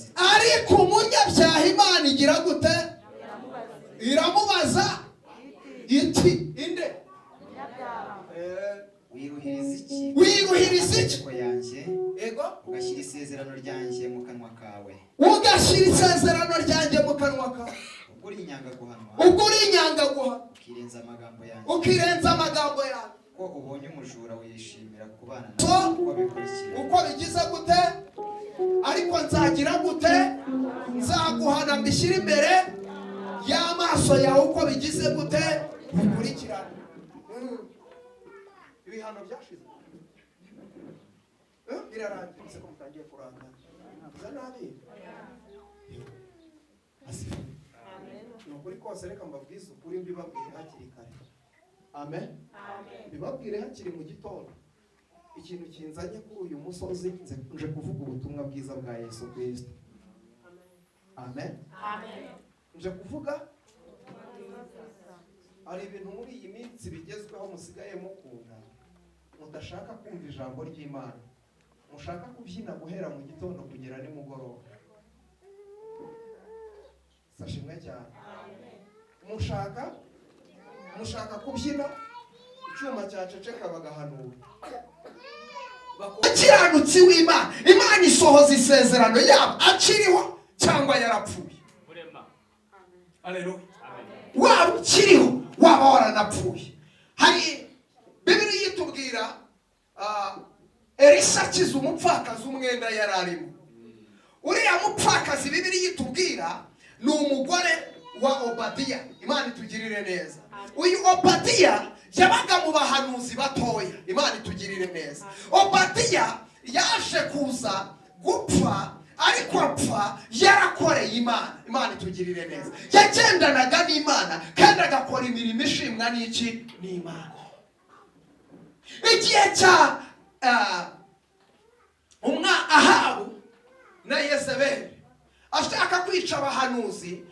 Ariko umunyabyaha Imana igira gute? Iramubaza iti inde? Wiruhiriza iki? Wiruhiriza iki? Amategeko yanjye, Ego. ugashyira isezerano ryanjye mu kanwa kawe. Ugashyira isezerano ryanjye mu kanwa kawe. Ubwo uri inyangaguhanwa, Ubwo uri inyangaguha, ukirenza amagambo yanjye, ukirenza amagambo yawe, ko ubonye umujura wishimira kubana So, nawe uko bikurikira. Uko bigize gute? Ariko nzagira gute? Nzaguhana, mbishyire imbere y'amaso yawe uko bigize gute? Bikurikirana. Ibihano byashize. Birarangiye se ko mutangiye kurangara? Bisa nabi. Asifiwe. Ni ukuri kose, reka mbabwize ukuri, mbibabwire hakiri kare. Amen. Mbibabwire hakiri mu gitondo. Ikintu kinzanye kuri uyu musozi, nje kuvuga ubutumwa bwiza bwa Yesu Kirisito. Amen. Nje kuvuga, hari ibintu muri iyi minsi bigezweho musigaye mukunda, mudashaka kumva ijambo ry'Imana, mushaka kubyina guhera mu gitondo kugera nimugoroba. Sashimwe cyane. Mushaka kubyina, icyuma cyaceceka bagahanura. Umukiranutsi w'Imana, Imana isohoza isezerano, yaba akiriho cyangwa yarapfuye. Haleluya. Waba ukiriho, waba waranapfuye. Hari Bibiliya itubwira Elisa akiza umupfakazi umwenda yari arimo. Uriya mupfakazi Bibiliya itubwira ni umugore wa Obadiya. Imana itugirire neza. Uyu Obadiya yabaga mu bahanuzi batoya. Imana itugirire neza. Obadiya yaje kuza gupfa, ariko apfa yarakoreye Imana. Imana itugirire neza. Yagendanaga n'Imana kandi agakora imirimo ishimwa n'iki? N'Imana. Igihe cya umwa Ahabu na Yezebeli ashaka kwica abahanuzi,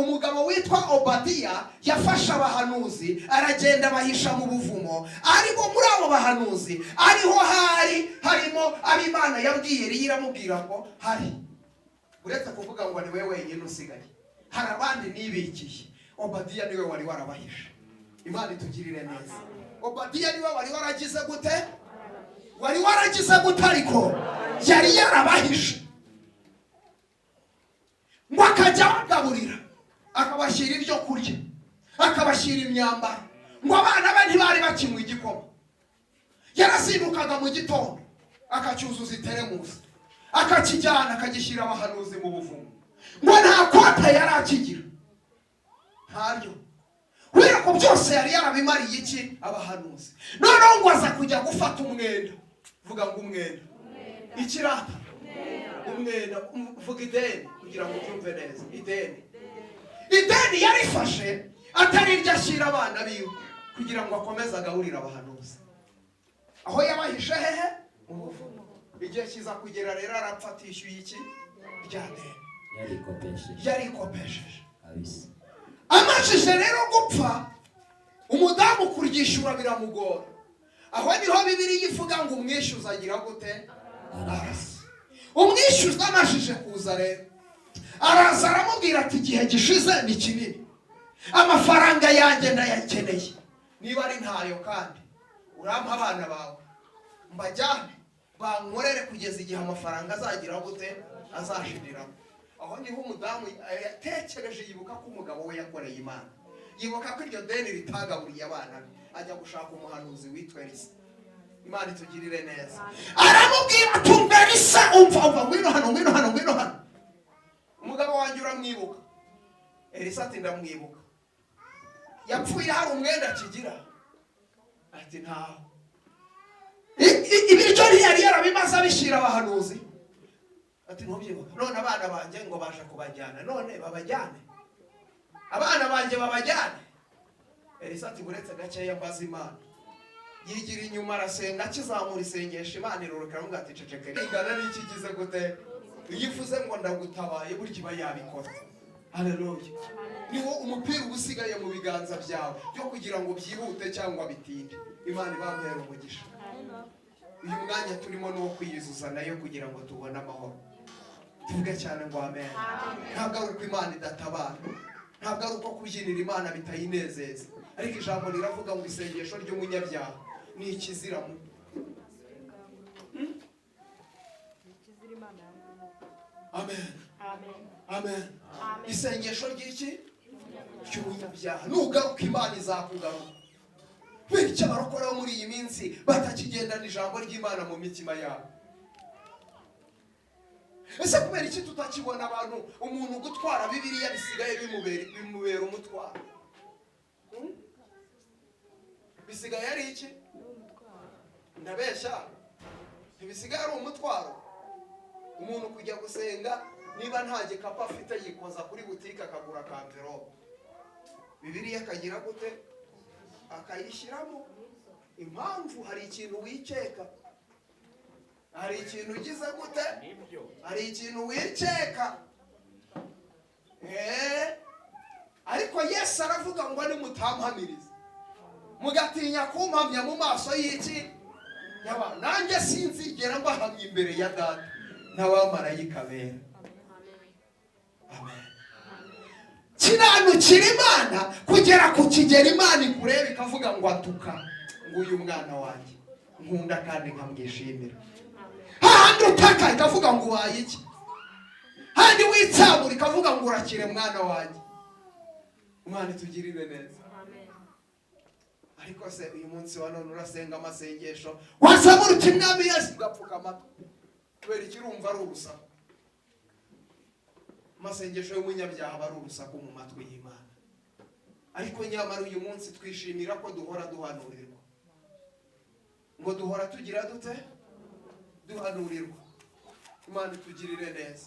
umugabo witwa Obadiya yafashe abahanuzi, aragenda abahisha mu buvumo. Ariko muri abo bahanuzi ariho hari harimo ab'Imana yabwiye Eliya, iramubwira ngo hari, uretse kuvuga ngo ni we wenyine usigaye, hari abandi nibikiye. Obadiya niwe wari warabahishe. Imana itugirire neza. Obadiya niwe wari waragize gute? Wari waragize gute? Ariko yari yarabahishe, ngo akajya abagaburira, akabashyira ibyo kurya, akabashyira imyambaro, ngo abana be ntibari bakinywa igikoma. Yarazindukaga mu gitondo, akacyuzuza iteremusi, akakijyana, akagishyira abahanuzi mu buvumo. Ngo nta kota yari akigira, ntaryo, kubera ko byose yari yarabimariye iki? Abahanuzi. Noneho ngo aza kujya gufata umwenda. Vuga ngo umwenda. Ikirata umwenda. Vuga ideni kugira ngo ubyumve neza. Ideni, ideni yarifashe atari iryo ashyira abana biwe, kugira ngo akomeze agaburire abahanuzi aho yabahishe. Hehe? Mu buvumo. Igihe kiza kugera rero, arapfa atishyuye iki? Rya deni. Yarikopesheje. Yarikopesheje. Kabisa. Amajije rero gupfa, umudamu kuryishyura biramugora. Aho niho Bibiliya ivuga ngo umwishyuza agira gute? Araza. Umwishyuza amajije kuza rero, araza aramubwira ati: "Igihe gishize ni kinini, amafaranga yanjye ndayakeneye. Niba ari ntayo kandi urampa abana bawe mbajyane bankorere kugeza igihe amafaranga azagira gute? Azashiriramo." Aho niho umudamu yatekereje, yibuka ko umugabo we yakoreye Imana, yibuka ko iryo deni ritagaburiye abana be, ajya gushaka umuhanuzi witwa Elisa. Imana itugirire neza. Aramubwira ati: "Umva Elisa, umva, umva, ngwino hano, ngwino hano, ngwino hano. Umugabo wanjye uramwibuka?" Elisa ati: "Ndamwibuka." "Yapfuye hari umwenda akigira?" Ati: "Ntaho." Ibiryo ntiyari yarabimaze abishyira abahanuzi? Ati: "Ntubyibuka? None abana banjye ngo baje kubajyana, none babajyane, abana banjye babajyane." Elisa ati: "Buretse gakeya mbaza Imana." Yigira inyuma, arasenga. Akizamura isengesho, Imana iruruka, aramubwira ati: "Ceceke." Ingana n'iki igize gute? Iyo ivuze ngo ndagutabaye, burya iba yabikora. Haleluya. Niwo umupira uba usigaye mu biganza byawe byo kugira ngo byihute cyangwa bitinde. Imana ibampera umugisha. Uyu mwanya turimo ni uwo kwiyuzuza nayo kugira ngo tubone amahoro. Tuvuge cyane ngo amen. Ntabwo ari uko Imana idatabara, ntabwo ari uko kubyinira Imana bitayinezeza, ariko ijambo riravuga ngo isengesho ry'umunyabyaha ni ikizira mu. Amen. Amen. Isengesho ry'iki? Ry'umunyabyaha. Nugaruka Imana izakugaruka. Bityo abarokora bo muri iyi minsi batakigendana ijambo ry'Imana mu mitima yabo. Ese kubera iki tutakibona abantu, umuntu gutwara Bibiliya bisigaye bimubera umutwaro? Bisigaye ari iki? Ndabeshya? Ntibisigaye ari umutwaro? Umuntu kujya gusenga niba nta gikapu afite yikoza kuri butike akagura akamverope, Bibiliya akagira gute? Akayishyiramo. Impamvu hari ikintu wikeka, hari ikintu ugize gute, hari ikintu wikeka. Ariko Yesu aravuga ngo nimutampamiriza mugatinya kumpamya mu maso y'iki y'abantu, nanjye sinzigera mbahamya imbere ya Data n'abamarayika bera. Amen. Kiranukira Imana kugera ku kigero Imana ikureba ikavuga ngo atuka, ngo uyu mwana wanjye nkunda kandi nkamwishimira. Hahandi utaka ikavuga ngo ubaye iki, handi witsabura ikavuga ngo urakire mwana wanjye. Imana itugirire neza. Ariko se uyu munsi wa none urasenga amasengesho wasabura uti Mwami Yesu, ugapfuka amatwi kubera iki? Urumva ari urusaku. Amasengesho y'umunyabyaha aba ari urusaku mu matwi y'Imana. Ariko nyamara uyu munsi twishimira ko duhora duhanurirwa, ngo duhora tugira dute? Duhanurirwa. Imana itugirire neza.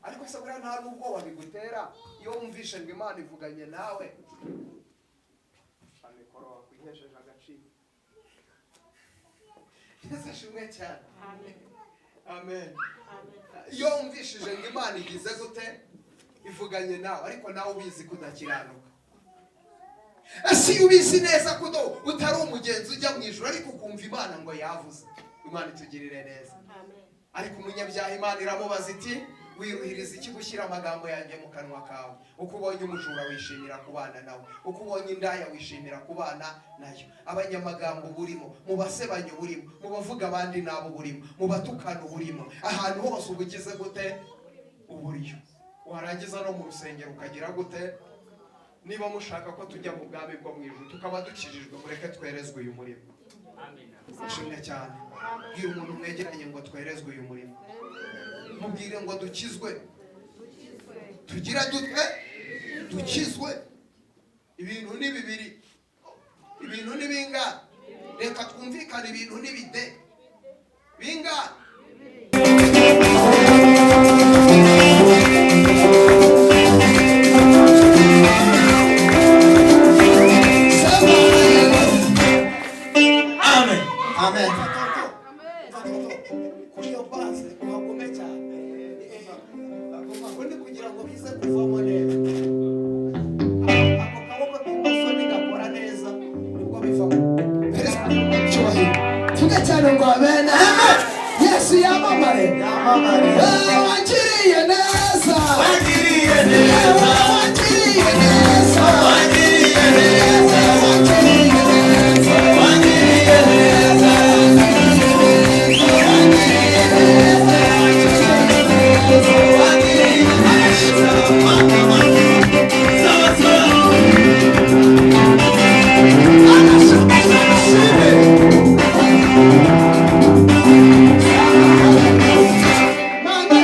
Ariko se buriya nta n'ubwoba bigutera iyo wumvishe ngo Imana ivuganye nawe? Amikoro wakwihesheje agaciro. Yesu ashimwe cyane. Amen. Iyo wumvishije ngo Imana igize gute? Ivuganye nawe, ariko nawe ubizi ko udakiranuka. Ese iyo ubizi neza ko utari umugenzi ujya mu ijuru, ariko ukumva Imana ngo yavuze? Imana itugirire neza. Ariko umunyabyaha Imana iramubaza iti wiruhiriza iki gushyira amagambo yanjye mu kanwa kawe? Uko ubonye umujura wishimira kubana nawe, uko ubonye indaya wishimira kubana nayo. Abanyamagambo burimo, mu basebanyo burimo, mu bavuga abandi nabo burimo, mu batukana burimo, ahantu hose uba ugize gute? Uburyo. Warangiza no mu rusengero ukagira gute? Niba mushaka ko tujya mu bwami bwo mu ijuru tukaba dukijijwe, mureke twerezwe uyu murimo. Nshimwe cyane. Bwira umuntu mwegeranye ngo twerezwe uyu murimo. Mubwire ngo dukizwe. Tugira dute? Dukizwe. Ibintu ni bibiri, ibintu ni bingahe? Reka twumvikane, ibintu ni bide bingahe? Amen. Amen. Kuri iyo base uhagume cyane, ubundi kugira ngo bize kuvamo neza. Ako kaboko k'imoso nigakora neza nibwo bivamo. Tuge cyane ngo amen. Yesu yamamare. Wangiriye neza, Wangiriye neza, wangiriye neza, wangiriye neza, wangiriye neza, wangiriye neza, wangiriye neza, sawa sawa. Mana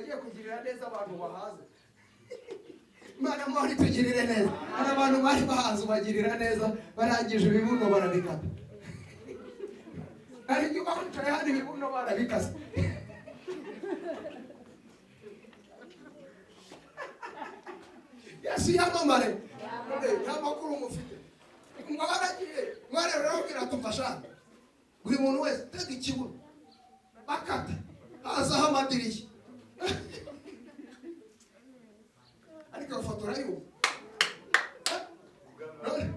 Yagiye kugirira neza abantu bahaze. Imana amahoro itugirire neza. Hari abantu bari bahaze, ubagirira neza, barangije ibibuno barabikata. Hari igihe uba wicaye hano, ibibuno barabikase. Yesu yamamare. Nta makuru mufite. Mwaragiye mwarero, arababwira ati: "Mfasha buri muntu wese tega ikibuno." Bakata, hazaho amadirishya, ariko iyo foto urayumva. None-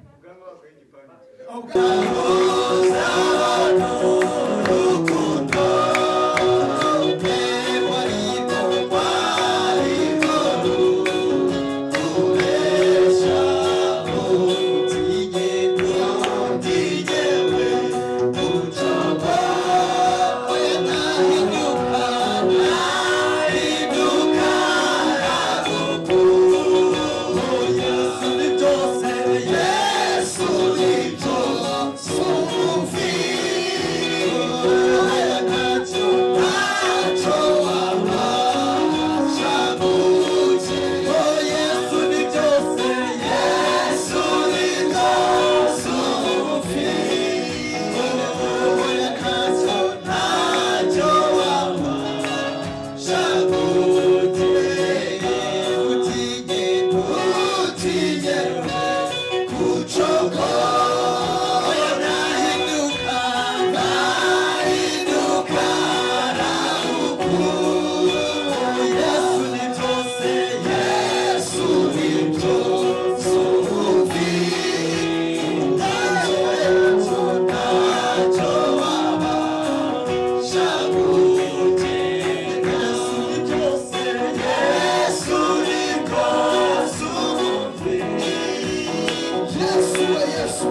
Yesu we, Yesu.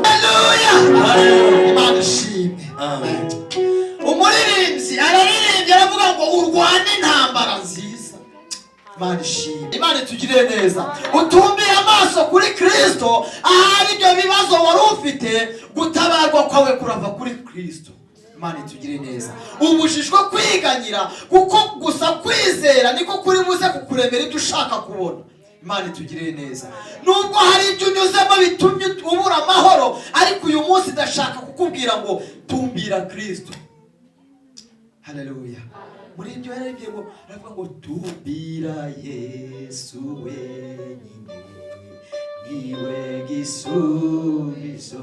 Imana ishimwe. Umuririmbyi araririmbye, aravuga ngo urwane intambara nziza. Imana ishimwe, Imana itugirire neza. Utumbire amaso kuri Kirisito. Ahari ibyo bibazo wari ufite, gutabarwa kwawe kurava kuri Kirisito. Imana itugire neza. Ubujijwe kwiganyira, kuko gusa kwizera niko kuri buze kukuremera ibyo ushaka kubona. Imana itugirire neza. Nubwo hari ibyo unyuzemo bitumye ubura amahoro, ariko uyu munsi ndashaka kukubwira ngo tumbira Kirisito. Haleluya. Muri ibyo yararibye ngo, aravuga ngo: "Tumbira Yesu wenyine, niwe gisubizo.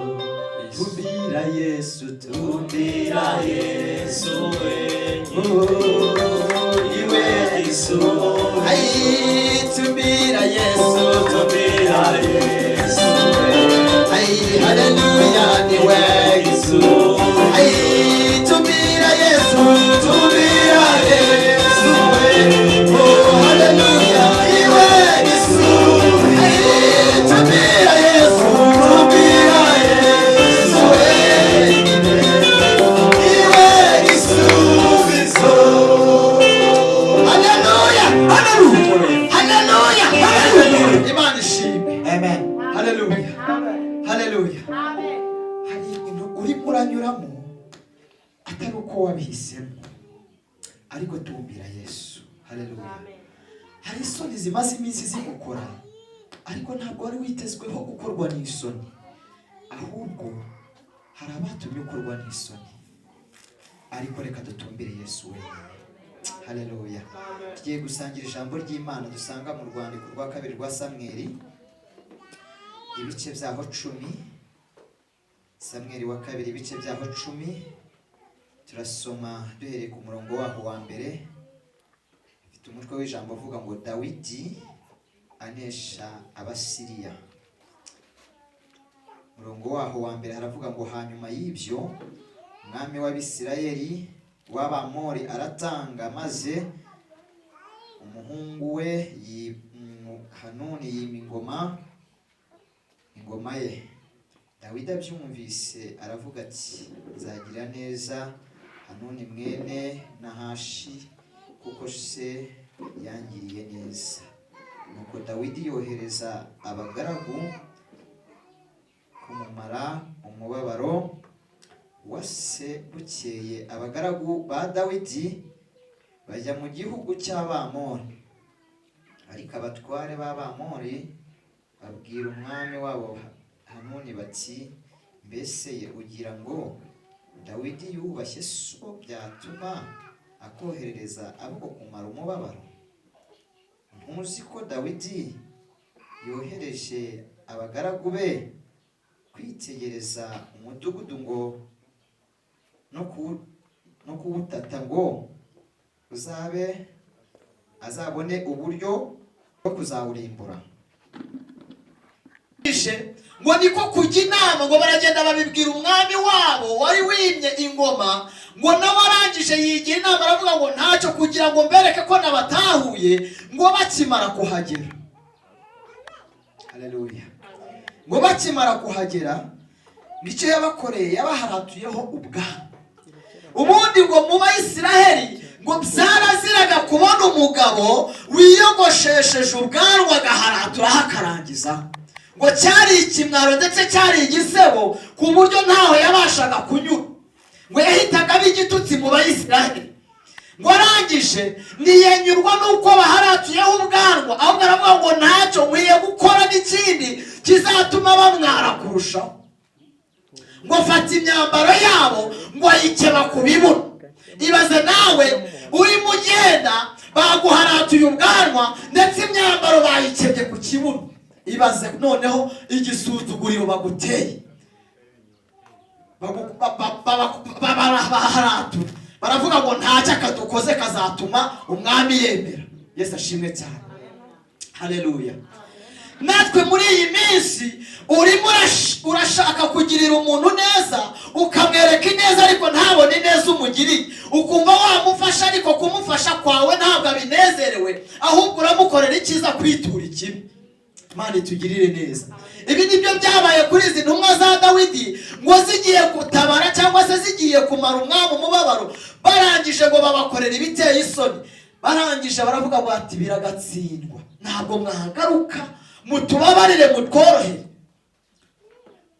Tumbira Yesu, tumbira Yesu wenyine, niwe gisubizo. Ay, tumbira Yesu, tumbira Yesu. Ay, haleluya, niwe gisubizo. Ay, tumbira Yesu, tumbira Yesu we. Oh, haleluya, niwe gisubizo. Ay, tumbira Yesu, tumbira Yesu wenyine, niwe gisubizo." Haleluya, haleluya, haleluya, haleluya. Imana ishimwe. Amen. Haleluya, haleluya. Hari ibintu urimo uranyuramo atari uko wabihisemo, ariko tumbira Yesu. Haleluya. Hari isoni zimaze iminsi zigukora, ariko ntabwo wari witezweho gukorwa n'isoni, ahubwo hari abatumye ukorwa n'isoni. Ariko reka dutumbire Yesu wenyine. Haleluya. Tugiye gusangira ijambo ry'Imana dusanga mu rwandiko rwa kabiri rwa Samweli, ibice byaho 10. Samweli wa kabiri, ibice byaho 10, turasoma duhereye ku murongo waho wa mbere. Mfite umutwe w'ijambo uvuga ngo: "Dawidi anesha Abasiriya." Umurongo waho wa mbere haravuga ngo: "Hanyuma y'ibyo, umwami w'Abisirayeli w'Abamori aratanga, maze umuhungu we Hanuni yima ingoma ye. Dawidi abyumvise aravuga ati: 'Nzagira neza Hanuni mwene Nahashi, kuko se yangiriye neza.' Nuko Dawidi yohereza abagaragu kumumara umubabaro wa se. Bukeye abagaragu ba Dawidi Bajya mu gihugu cy'Abamori. Ariko abatware b'Abamori babwira umwami wabo Hanuni bati: "Mbese ye ugira ngo Dawidi yubashye so byatuma akoherereza abo kumara umubabaro? Ntuzi ko Dawidi yohereje abagaragu be kwitegereza umudugudu ngo no kuwutata, ngo uzabe azabone uburyo bwo kuzawurimbura?" Ngo niko kujya inama, ngo baragenda babibwira umwami wabo wari wimye ingoma. Ngo nawe arangije yigira inama, aravuga ngo: "Ntacyo, kugira ngo mbereke ko nabatahuye." Ngo bakimara kuhagera, Haleluya, ngo bakimara kuhagera, ngo icyo yabakoreye, yabaharatuyeho ubwami. Ubundi ngo mu Bayisiraheli ngo byaraziraga kubona umugabo wiyogoshesheje ubwanwa agaharaturaho akarangiza. Ngo cyari ikimwaro, ndetse cyari igisebo, ku buryo ntaho yabashaga kunyura. Ngo yahitaga aba igitutsi mu Bayisiraheli. Ngo arangije ntiyanyurwa n'uko baharatuyeho ubwanwa, ahubwo aravuga ngo: "Ntacyo, nkwiye gukora n'ikindi kizatuma bamwara kurushaho." Ngo fata imyambaro yabo, ngo ayikeba ku bibuno. Ibaze nawe, urimo ugenda, baguharatuye ubwanwa, ndetse imyambaro bayikebye ku kibuno. Ibaze noneho igisuzuguriro baguteye. Baharatura, baravuga ngo: "Ntacyo, akadukoze kazatuma umwami yemera." Yesu ashimwe cyane, haleluya. Natwe muri iyi minsi urimo urashaka kugirira umuntu neza, ukamwereka ineza, ariko ntabone ineza umugiriye. Ukumva wamufasha, ariko kumufasha kwawe ntabwo abinezerewe, ahubwo uramukorera icyiza kwitura ikibi. Imana itugirire neza. Ibi nibyo byabaye kuri izi ntumwa za Dawidi. Ngo zigiye gutabara cyangwa se zigiye kumara umwami umubabaro, barangije ngo babakorera ibiteye isoni. Barangije baravuga ngo ati: "Biragatsindwa, ntabwo mwagaruka, mutubabarire, mutworohere,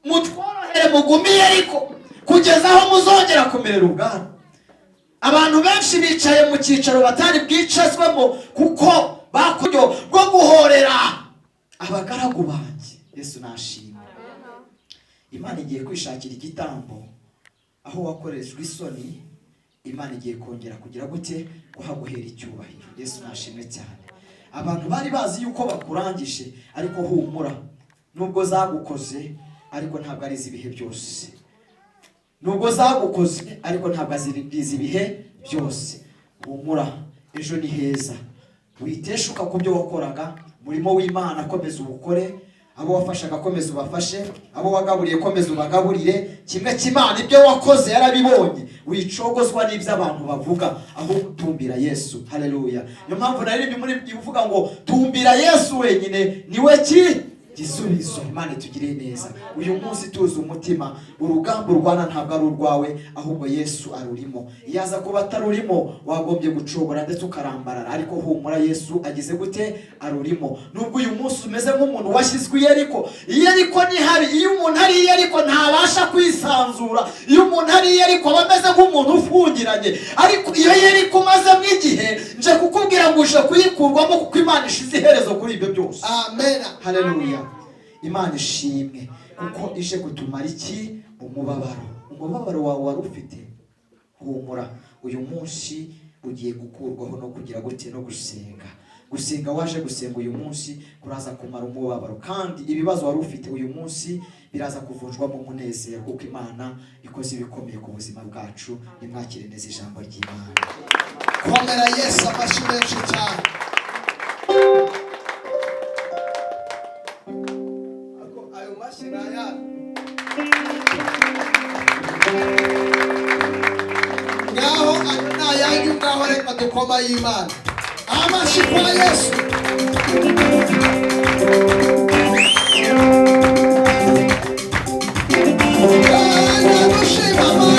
mutworohere, mugumiye ariko kugeza aho muzongera kumerera ubwanwa." Abantu benshi bicaye mu cyicaro batari bwicazwemo kuko bakuryo bwo guhorera abagaragu banjye. Yesu nashimwe. Imana igiye kwishakira igitambo. Aho wakorejwe isoni, Imana igiye kongera kugira gute? Kuhaguhera icyubahiro. Yesu nashimwe cyane. Abantu bari bazi yuko bakurangije, ariko humura, nubwo zagukoze ariko ntabwo ari iz'ibihe byose. Nubwo zagukoze ariko ntabwo ari iz'ibihe byose. Humura, ejo ni heza. Witeshuka ku byo wakoraga. Umurimo w'Imana komeza uwukore. Abo wafashaga komeza ubafashe, abo wagaburiye komeza ubagaburire. Kimwe cy'Imana, ibyo wakoze yarabibonye. Wicogozwa n'ibyo abantu bavuga, ahubwo tumbira Yesu. Haleluya. Niyo mpamvu naririmbye muri ivuga ngo: "Tumbira Yesu wenyine, niwe ki gisubizo." Imana itugiriye neza. Uyu munsi tuzi umutima, urugamba urwana ntabwo ari urwawe, ahubwo Yesu arurimo. Iyo aza kuba atarurimo, wagombye gucogora ndetse ukarambarara. Ariko humura, Yesu agize gute? Arurimo. Nubwo uyu munsi umeze nk'umuntu washyizwe i Yeriko, i Yeriko ni habi. Iyo umuntu ari i Yeriko ntabasha kwisanzura. Iyo umuntu ari i Yeriko aba ameze nk'umuntu ufungiranye. Ariko iyo Yeriko umazemo igihe, nje kukubwira ngo uje kuyikurwamo, kuko Imana ishize iherezo kuri ibyo byose. Amen. Haleluya. Imana ishimwe kuko ije kutumara iki? Umubabaro. Umubabaro wawe wari ufite, humura, uyu munsi ugiye gukurwaho no kugira gute? No gusenga. Gusenga waje gusenga uyu munsi kuraza kumara umubabaro, kandi ibibazo wari ufite uyu munsi biraza kuvunjwamo umunezero, kuko Imana ikoze ibikomeye ku buzima bwacu. Nimwakire neza ijambo ry'Imana. Komera Yesu amashyi menshi cyane. Ayo mashyi ni ayandi. Ngaho ayo ni ayanyu. Ngaho reka dukoma y'Imana amashyi kwa Yesu. Kanya dushima Mana.